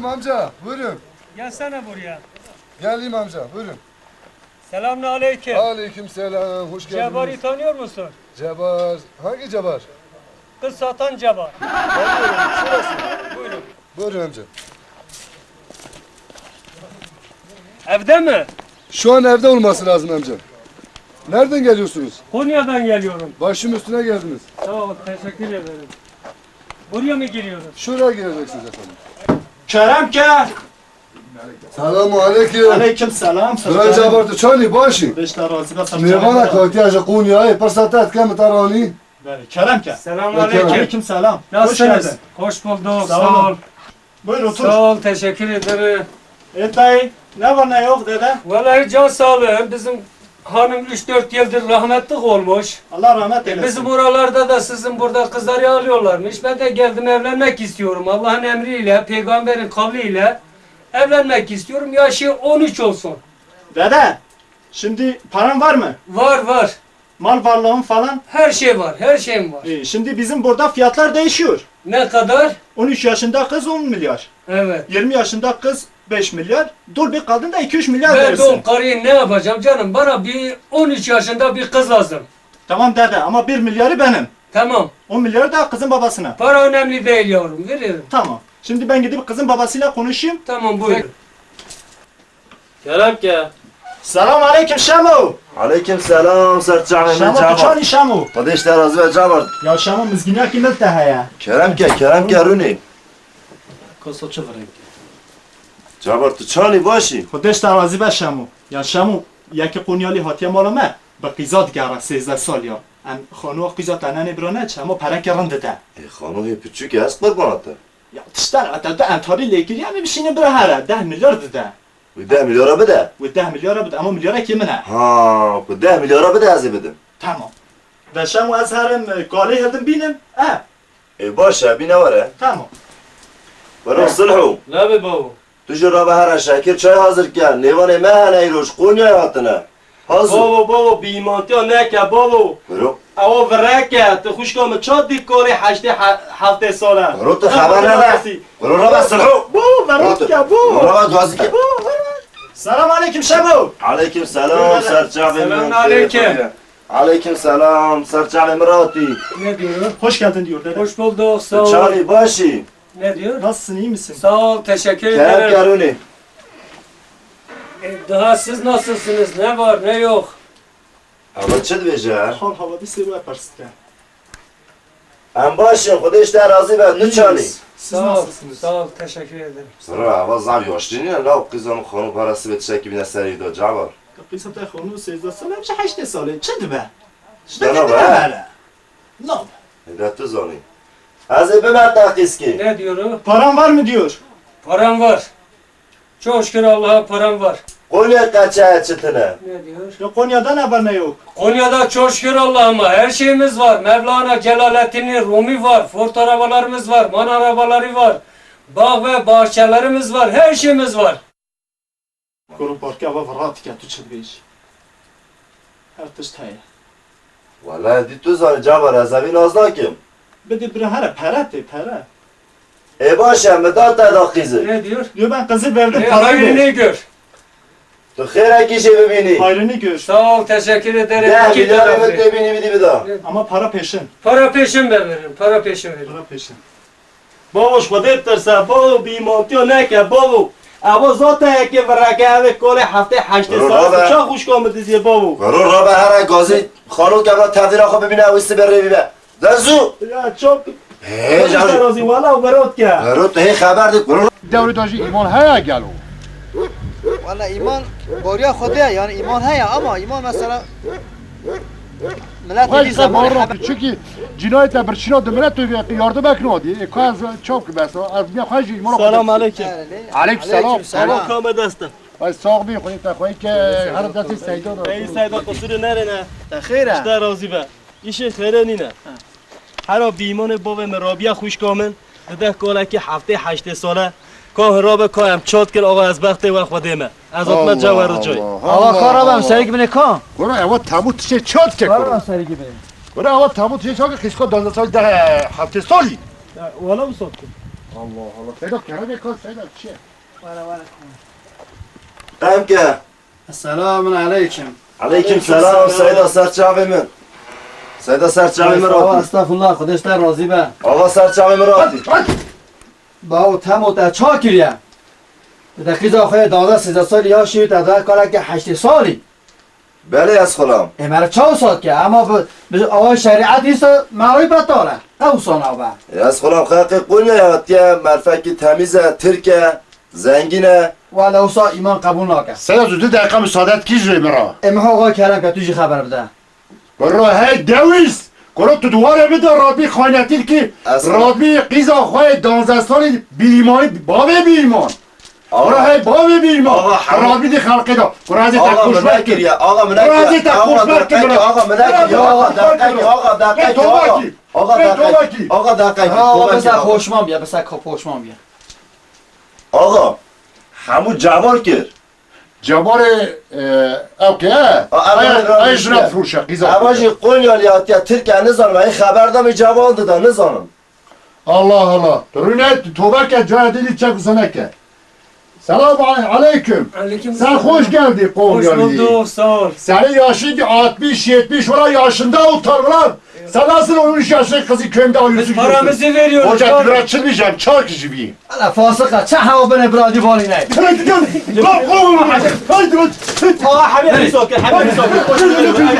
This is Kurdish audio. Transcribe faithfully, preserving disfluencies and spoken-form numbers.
Amca, buyurun. Gelsene buraya. Geldim amca, buyurun. Selamünaleyküm. Aleyküm selam, hoş geldiniz. Cebar'ı tanıyor musun? Cebar, hangi Cebar? Kız satan Cebar. Tanıyorum, şurası. Buyurun. Buyurun amca. Evde mi? Şu an evde olması lazım amca. Nereden geliyorsunuz? Konya'dan geliyorum. Başım üstüne geldiniz. Sağ ol, teşekkür ederim. Buraya mı giriyoruz? Şuraya gireceksiniz efendim. Kerem ke. Selamu aleyküm. Aleyküm selam. Sir Cebar, tu çawa nî, baş î? Beşta razî be, sir Cebar. Mêvana katiya ji Qonyayê, pirsa te dike, min te ranî. Belê, kerem ke. Selamun aleyküm. Aleyküm selam. Nasılsınız? Hoş geldin. Hoş bulduk. Sağ olun. Sağ ol. Buyur otur. Sağ ol, teşekkür ederim. E dayı, ne var ne yok dede? Vallahi can sağlığı. Bizim hanım üç dört yıldır rahmetlik olmuş. Allah rahmet eylesin. E, bizim buralarda da sizin burada kızları alıyorlarmış. Ben de geldim, evlenmek istiyorum. Allah'ın emriyle, peygamberin kavliyle evlenmek istiyorum. Yaşı on üç olsun. Dede, şimdi paran var mı? Var, var. Mal varlığın falan? Her şey var, her şeyim var. E, şimdi bizim burada fiyatlar değişiyor. Ne kadar? On üç yaşında kız on milyar. Evet. Yirmi yaşında kız beş milyar. Dul bir kadın da iki üç milyar verirsin. Ben dul karıyı ne yapacağım canım? Bana bir on üç yaşında bir kız lazım. Tamam dede, ama bir milyarı benim. Tamam. On milyarı da kızın babasına. Para önemli değil yavrum, veririm. Tamam. Şimdi ben gidip kızın babasıyla konuşayım. Tamam, buyur. Kerem ke. Selam aleyküm Şemo. Aleyküm selam, ser çavê min Şemo, tu Cabar. Çawa nî Şemo? Xwedê ji te razî be Cabar. Ya Şemo, mizgîniyakî min te heye. Kerem ke, kerem ke rûnê. Koso çi virêk? Cabar, tu çawa nî, baş î? Xwedê ji te razî be Şemo. Ya Şemo, yekî Qonyalî hatiye mala me, bi qîza digere, sêzdeh sal ya. Em xanoya qîza te nenê bira neçe, hema pereke rind dide. Ê xanoyê piçûk e, ez qurbana te. Ya tişta ne, te du entarî lêkirî, em ê bişînin bira here, deh milyar dide. Wî deh milyara bide. Wî deh milyara bide, ama milyarekî min e. Ha, ku deh milyara bide ez ê bidim. Tamam. Ve Şemo ez herim, e, kalê hildim bînim, e. Ê baş e, bîne were. Tamam. Were Silho. Lê bê bavo. Tu jî rabe here Şekir çay hazir ke. Mêvanê me hene îro ji Qonyayê hatine. Hazir. Bavo, bavo, bîmantiya neke, bavo. Biro. Ewa virek e, tu xwişka min çawa dî kalê heştê he-, heftê sal e? Biro, tu xeber nede. Biro, rabe Silho. Bavo, virek e, bavo. Biro, rabe gazî ke. Bavo, virek. Selam aleyküm Şemo. Aleyküm selam, ser çavê min. Selam aleyküm. Aleyküm selam, ser çavê min ratî. Ne diyor? Hoş geldin diyor dede. Hoş bulduk, sağ ol. Çavê baş î. Ne diyor? Nasılsın, iyi misin? Sağ ol, teşekkür ederim. Kerem ke rûnê. E, daha siz nasılsınız? Ne var, ne yok? Ama çi dibêje? Hal havadisê we pirsike. Em baş in, Xwedê ji te razî be, tu çawa nî? Siz nasılsınız? Sağ ol, teşekkür ederim. Sağ ol. Eva zaf yaşlî nîne, law qîza min xanû para sibê tiştekî bîne serî da, Cabar. Qîza te xanû sêzdeh sal e, çi heştê sal e, çi dibe? Ji te ne be? Nabe. Hêdî tu zanî. Ez ê bime te qîzkê. Ne diyor o? Paran var mı diyor? Param var. Çok şükür Allah'a, param var. Konya qeçe çi tine? Ne diyor? Ya Konya'da ne var ne yok? Konya'da çok şükür Allah'ıma her şeyimiz var. Mevlana Celaleddin Rumi var. Ford arabalarımız var. MAN arabaları var. Bağ ve bahçelerimiz var. Her şeyimiz var. Kuro parke ava virat ke tu çi dibêjî. Her tişt heye. Wele dî tu zanî Cabar, ez evî naz nakim. Bidî bira here, pere tê, pere. Ê baş e, min da te da qîzê. Ne diyor? Diyor ben kızı verdim, parayı ver. Hayrını gör. Tu xêrekî jê bibînî. Hayrını gör. Sağ ol, teşekkür ederim. Deh milyarê min tê bînî bidî bida. Ama para peşin. Para peşin ben veririm, para peşin veririm. Para peşin. Bavo, ji Xwedê bitirse, bavo, bîmantiya neke, bavo. Evo zate yekê vireke, ev ê kolê heftê heştê sal, rabe. Çawa xwişka min diziye, bavo. Wero rabe here gazî, xalo kevra tevdîra xwe bibîne, ew ê sibê rê bîbe. De zû. Ya çok. Hê, Xwedê ji te razî, wala, wero dike. Wero tu hê xeber dik, wero. Dewrê de jî îman heye gelo? Wala îman boriya Xwedê ye, yani îman heye ama îman mesela Milet Xwest bî te zemanê baro, xeber. Çikî cinayete birçîna di milet tu yardım ek nadî. E, ka ez çav ki bes, ez niya xwe jî mala xwe. Selam aleyküm. Aleyküm selam. Aleyküm selam. Ama kame deste. Ay sağ bî, xwedê te xwey ke her destê Seyda da. Ey Seyda, qusûrê nerêne. Te xêr e? Ji te razî be. Îşê xêrê nîne. Ha. Hera bîmanê bavê min Rabîa xwişka min. Dideh kalekî heftê heştê sale. Ka hira be ka em çat kir, axa ez bextê we Xwedê me. Ez hatime cewher cay. Axa ka rabe em serî bine ka? Were ewa temû tişê çat ke kuro. Ka rabe em serî bine. Were ewa temû tişê çat ke xîska danze sal deh heftê salî. Ya, wala bu soktu. Allah Allah. Seyda, kerem kar Seyda, çi? Qemke. Esselamun aleyküm. Aleyküm selam, Seyda, ser çavê min. Seyda, ser çavê min Estağfurullah, rati. Estağfurullah, Xwedê ji te razî be. Axa, ser çavê min rati. Bawo, te mo te ça kiriye? Te qîza xwe yê danzdeh sêzdeh salî ya şî, te da kaleke heştê salî. Belê, ez xulam. Ê, mere çaw sat ke, ama bi, bi awa şerîet îsa me wî betal e. Ew sana be. Ez xulam, xeqê Qonya hatiye, merfekî temîz e, tirk e, zengîn e. Wele wisa îman qebûl nake. Seyda, tu du deqa misadet kî ji min re? Ê, min axa kerem ke tu jî xeber bide. Bira hey dewîst! Kuro tu duwarê bide Rabî xaynetî dikî. Ez Rabî qîza xwe yê danzdeh salî bîrîmanî bavê bîrîman. Axa. Bira hey bavê bîrîman. Axa, hemû Rabî di xelqê da. Kuro ez ê te Axa, min xoşber kim. Nekiriye. Axa, min Kuro ez ê nekiriye. Te Axa, xoşber kim deqekî, bira. Axa, min nekiriye. Axa, deqekî, axa, deqekî, axa. Axa, deqekî. Axa, besa xoşman biye, besa xoşman biye. Axa, hemû cevar kir. Cebarê, e, ew ke, e, ay, ay jina firûşe, qîza. Eva jî Qonyalî hatiye, Tirk e, nizanim, ey xeber da min ceval dida, nizanim. Allah Allah. Rûne, tobe ke, caya dîlî çek zane ke. Selam aley-, aleyküm. Aleyküm selam. Sen hoş geldin Qonyalî. Hoş bulduk, sağ ol. Senin yaşın altmış, yetmiş, ulan yaşında otur ulan. Sen nasıl on üç yaşında kızı köyümde alıyorsun? Biz paramızı veriyoruz. Hoca, biraz çıkmayacağım, çark gibi. Ala fasıka, ça hewa bine bira civanî ne? Haydi lan, lan, oğlum, haydi lan. Aa, Habib, it's okay, Habib, it's okay.